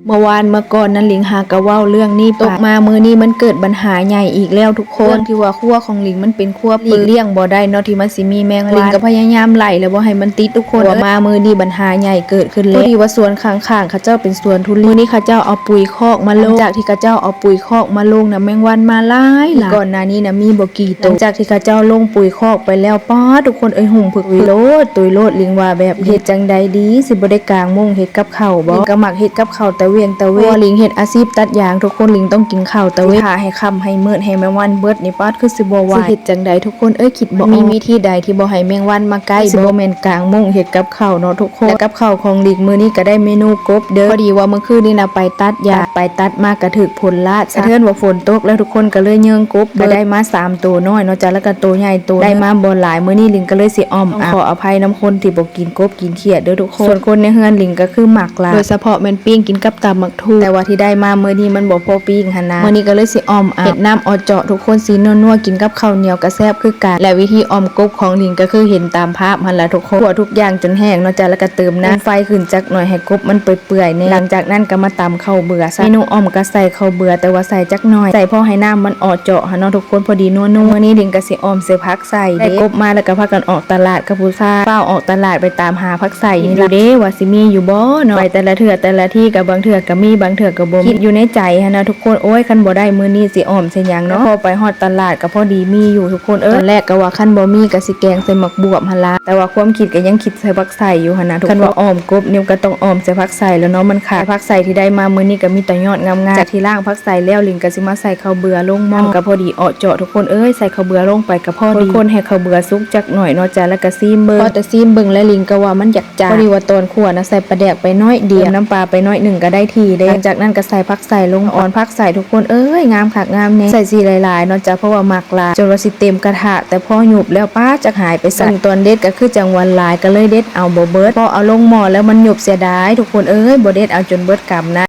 ເມື່ອວານເມື່ອກ່ອນນັ້ນ ລິງຫາກະເວົ້າເລື່ອງນີ້ໄປ ຕົກມາມື້ນີ້ມັນເກີດບັນຫາໃຫຍ່ອີກແລ້ວທຸກຄົນ. ເລື່ອງທີ່ວ່າຄົວຂອງລິງມັນເປັນຄົວເປີດ ຫຼີກລ່ຽງບໍ່ໄດ້ເນາະທີ່ມັນຊິມີແມງວັນ. ລິງກໍພະຍາຍາມໄລ່ແລ້ວບໍ່ໃຫ້ມັນຕິດທຸກຄົນ. ແຕ່ວ່າມາມື້ນີ້ບັນຫາໃຫຍ່ເກີດຂຶ້ນແລ້ວ. ພໍດີວ່າສວນຂ້າງໆເຂົາເຈົ້າເປັນສວນທຸລຽນ. ມື້ນີ້ເຂົາເຈົ້າເອົາປຸ໋ຍຄອກມາລົງ. ຫຼັງຈາກທີ່ເຂົາເຈົ້າເອົາປຸ໋ຍຄອກມາລົງນະ ແມງວັນມາຫຼາຍໆ. ກ່ອນໜ້ານີ້ນະມີບໍ່ກີ່ໂຕ. ຫຼັງຈາກທີ່ເຂົາເຈົ້າລົງປຸ໋ຍຄອກໄປແລ້ວ ປາດ ທຸກຄົນເອີຍ ຫຸ້ມຜຶກ ຕຸຍໂລດ ຕຸຍໂລດ. ລິງວ່າແບບ ເຮັດຈັ່ງໃດດີ ຊິບໍ່ໄດ້ກາງມຸ້ງເຮັດກັບເຂົ້າບໍ່? ລິງກໍມັກເຮັດກັບເຂົ້າຕາເວັນຕາເວັນ ເພາະວ່າລິງເຮັດອາຊີບຕັດຢາງທຸກຄົນ ລິງຕ້ອງກິນເຂົ້າຕາເວັນ. ຖ້າໃຫ້ຄ່ຳໃຫ້ມືດໃຫ້ແມງວັນເບິດນີ້ ປາດ ຄືຊິບໍ່ໄຫວ. ຊິເຮັດຈັ່ງໃດທຸກຄົນເອີຍ ຄິດບໍ່ອອກ. ມີວິທີໃດທີ່ບໍ່ໃຫ້ແມງວັນມາໃກ້ບໍ່? ຊິບໍ່ແມ່ນກາງມຸ້ງເຮັດກັບເຂົ້າເນາະທຸກຄົນ. ແລະກັບເຂົ້າຂອງລິງມື້ນີ້ກໍໄດ້ເມນູກົບເດີ້. ພໍດີວ່າມື້ຄືນນີ້ນະໄປຕັດຢາງ ຕັດໄປຕັດມາກໍຖືກຝົນລາດ ສະເທືອນວ່າຝົນຕົກແລ້ວ ທຸກຄົນກໍເລີຍເຍິງກົບເບິດ. ກໍໄດ້ມາສາມໂຕນ້ອຍເນາະ ຈາກແລ້ວກໍໂຕໃຫຍ່ໂຕໜຶ່ງ ໄດ້ມາບໍ່ຫຼາຍ. ມື້ນີ້ລິງກໍເລີຍຊິອ້ອມເອົາ. ຂໍອະໄພນຳຄົນທີ່ບໍ່ກິນກົບກິນຂຽດເດີ້ທຸກຄົນ. ສ່ວນຄົນໃນເຮືອນລິງກໍຄືໝາກຫຼາຍ ໂດຍສະເພາະແມ່ນປີ້ງກິນກັບຕຳບັກ ຖືກ ແຕ່ວ່າທີ່ໄດ້ມາມື້ນີ້ມັນບໍ່ພໍປີ້ງຫັ້ນນະ. ມື້ນີ້ກໍເລີຍຊິອ້ອມເອົາ ເຮັດນ້ຳເອາະເຈາະທຸກຄົນ ຊິນົວໆ ກິນກັບເຂົ້າໜຽວກໍແຊບຄືກັນ. ແລະວິທີອ້ອມກົບຂອງລິງກໍຄືເຫັນຕາມພາບຫັ້ນລະທຸກຄົນ. ຂົ້ວທຸກຢ່າງຈົນແຫ້ງເນາະ ຈາກແລ້ວກໍເຕີມນ້ຳ ເຕີມໄຟຂຶ້ນຈັກໜ້ອຍໃຫ້ກົບມັນເປື່ອຍໆແດ່. ຫຼັງຈາກນັ້ນກໍມາຕຳເຂົ້າເບືອໃສ່. ເມນູອ້ອມກໍໃສ່ເຂົ້າເບືອໃສ່ ແຕ່ວ່າໃສ່ຈັກໜ້ອຍ ໃສ່ພໍໃຫ້ນ້ຳມັນເອາະເຈາະຫັ້ນເນາະທຸກຄົນ ພໍດີນົວໆ. ມື້ນີ້ລິງກໍຊິອ້ອມໃສ່ຜັກ ໃສ່ເດ້ ໄດ້ກົບມາແລ້ວກໍພາກັນອອກຕະຫຼາດກັບຜູ້ຊາຍ ຟ້າວອອກຕະຫຼາດໄປຕາມຫາຜັກໃສ່ນີ້ລະເດ້ ວ່າຊິມີຢູ່ບໍ່ເນາະ. ໄປແຕ່ລະເທື່ອແຕ່ລະທີ່ກໍບາງເທື່ອກໍມີ ບາງເທື່ອກໍບໍ່ມີ ຄິດຢູ່ໃນໃຈຫັ້ນນະທຸກຄົນ. ໂອ້ຍ ຄັນບໍ່ໄດ້ມື້ນີ້ຊິອ້ອມໃສ່ຫຍັງເນາະ? ແຕ່ພໍໄປຮອດຕະຫຼາດກໍພໍດີມີຢູ່ທຸກຄົນເອີຍ. ຕອນແລກກໍວ່າຄັນບໍ່ມີກໍຊິແກງໃສ່ໝາກບວບຫັ້ນລະ ແຕ່ວ່າຄວາມຄິດກໍຍັງຄິດໃສ່ຜັກໃສ່ຢູ່ຫັ້ນນະທຸກຄົນ. ຄັນວ່າອ້ອມກົບນີ້ກໍຕ້ອງອ້ອມໃສ່ຜັກໃສ່ແລ້ວເນາະ ມັນຂາດ. ແຕ່ຜັກໃສ່ທີ່ໄດ້ມາມື້ນີ້ກໍມີຕາຍອດງາມໆ. ຈາກທີ່ລ້າງຜັກໃສ່ແລ້ວ ລິງກໍຊິມາໃສ່ເຂົ້າເບືອລົງໝໍ້ ກໍພໍດີເອາະເຈາະ ທຸກຄົນເອີຍ ໃສ່ເຂົ້າເບືອລົງໄປກໍພໍດີ ຄົນໆໃຫ້ເຂົ້າເບືອສຸກຈັກໜ້ອຍເນາະ ຈາກແລ້ວກໍຊີມເບິ່ງ. ພໍແຕ່ຊີມເບິ່ງແລ້ວ ລິງກໍວ່າມັນຢາກຈາງ. ພໍດີວ່າຕອນຂົ້ວນະໃສ່ປາແດກໄປໜ້ອຍດຽວ ເຕີມນ້ຳປາໄປໜ້ອຍໜຶ່ງກໍໄດ້ທີ່ເດ້. ຫຼັງຈາກນັ້ນກໍໃສ່ຜັກໃສ່ລົງ ອ່ອນຜັກໃສ່ ທຸກຄົນເອີຍ ງາມຄັກງາມແນ່. ໃສ່ຊິຫຼາຍໆເນາະ ຈາກເພາະວ່າມັກຫຼາຍ ຈົນວ່າຊິເຕັມກະທະ ແຕ່ພໍຫຍຸບແລ້ວ ປາດ ຈັກຫາຍໄປໃສ. ຕອນເດັດກໍຄືຈັງຫວານຫຼາຍ ກໍເລີຍເດັດເອົາບໍ່ເບິດ ພໍເອົາລົງໝໍ້ແລ້ວມັນຫຍຸບ ເສຍດາຍທຸກຄົນເອີຍ ບໍ່ເດັດເອົາຈົນເບິດກຳນະ.